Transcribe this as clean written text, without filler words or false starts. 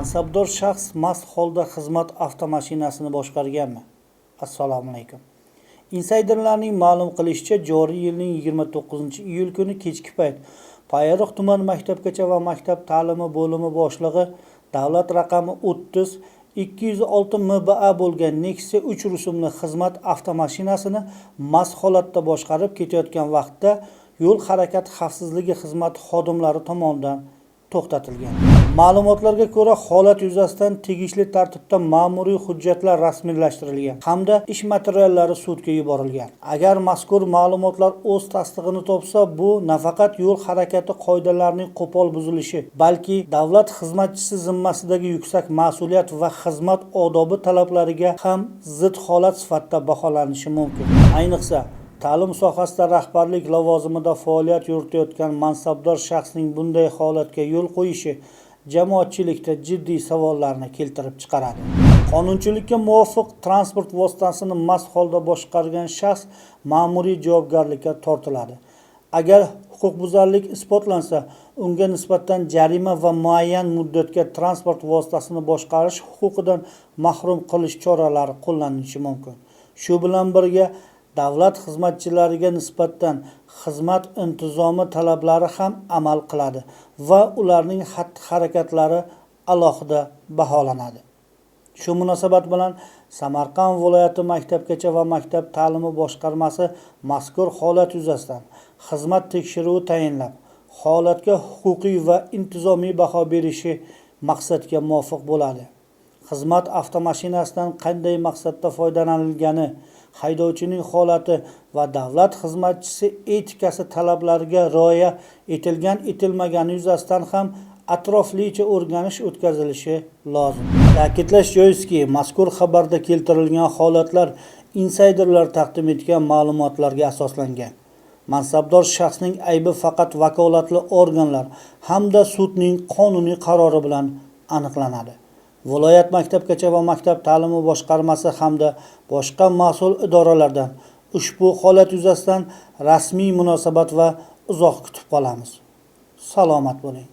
Mansabdor shaxs mast holda xizmat avtomashinasini boshqarganmi? Assalomu alaykum. Insayderlarning ma'lum qilishicha, joriy yilning 29-iyul kuni kechki payt Payariq tuman maktabgacha va maktab ta'limi bo'limi boshlig'i davlat raqami 30 206 MBA bo'lgan Nexia 3 rusumli xizmat avtomashinasini mast holatda boshqarib ketayotgan vaqtda yo'l harakati xavfsizligi xizmati xodimlari tomonidan to'xtatilgan. Ma'lumotlarga ko'ra, holat yuzasidan tegishli tartibda ma'muriy hujjatlar rasmiylashtirilgan hamda ish materiallari sudga yuborilgan. Agar mazkur ma'lumotlar o'z tasdig'ini topsa, bu nafaqat yo'l harakati qoidalarining qo'pol buzilishi, balki davlat xizmatchisi zimmasidagi yuksak mas'uliyat va xizmat odobi talablariga ham zid holat sifatida baholanishi mumkin. Ayniqsa, ta'lim sohasida rahbarlik lavozimida faoliyat yuritayotgan mansabdor shaxsning bunday holatga yo'l qo'yishi jamoatchilikda jiddiy savollarni keltirib chiqaradi. Qonunchilikka muvofiq, transport vositasini mast holda boshqargan shaxs ma'muriy javobgarlikka tortiladi. Agar huquqbuzarlik isbotlansa, unga nisbatan jarima va muayyan muddatga transport vositasini boshqarish huquqidan mahrum qilish choralari qo'llanilishi mumkin. Shu bilan birga, davlat xizmatchilariga nisbatan xizmat intizomi talablari ham amal qiladi va ularning xatti-harakatlari alohida baholanadi. Shu munosabat bilan Samarqand viloyati maktabgacha va maktab ta'limi boshqarmasi mazkur holat yuzasidan xizmat tekshiruvi tayinlab, holatga huquqiy va intizomiy baho berishi maqsadga muvofiq bo'ladi. Xizmat avtomashinasidan qanday maqsadda foydalanilgani, haydovchining holati va davlat xizmatchisi etikasi talablariga rioya etilgan etilmagani yuzasidan ham atroflicha o'rganish o'tkazilishi lozim. Ta'kidlash joizki, mazkur xabarda keltirilgan holatlar insayderlar taqdim etgan ma'lumotlarga asoslangan. Mansabdor shaxsning aybi faqat vakolatli organlar hamda sudning qonuniy qarori bilan aniqlanadi. Viloyat maktabgacha va maktab ta'limi boshqarmasi hamda boshqa mas'ul idoralardan ushbu holat yuzasidan rasmiy munosabat va izoh kutib qolamiz. Salomat bo'ling.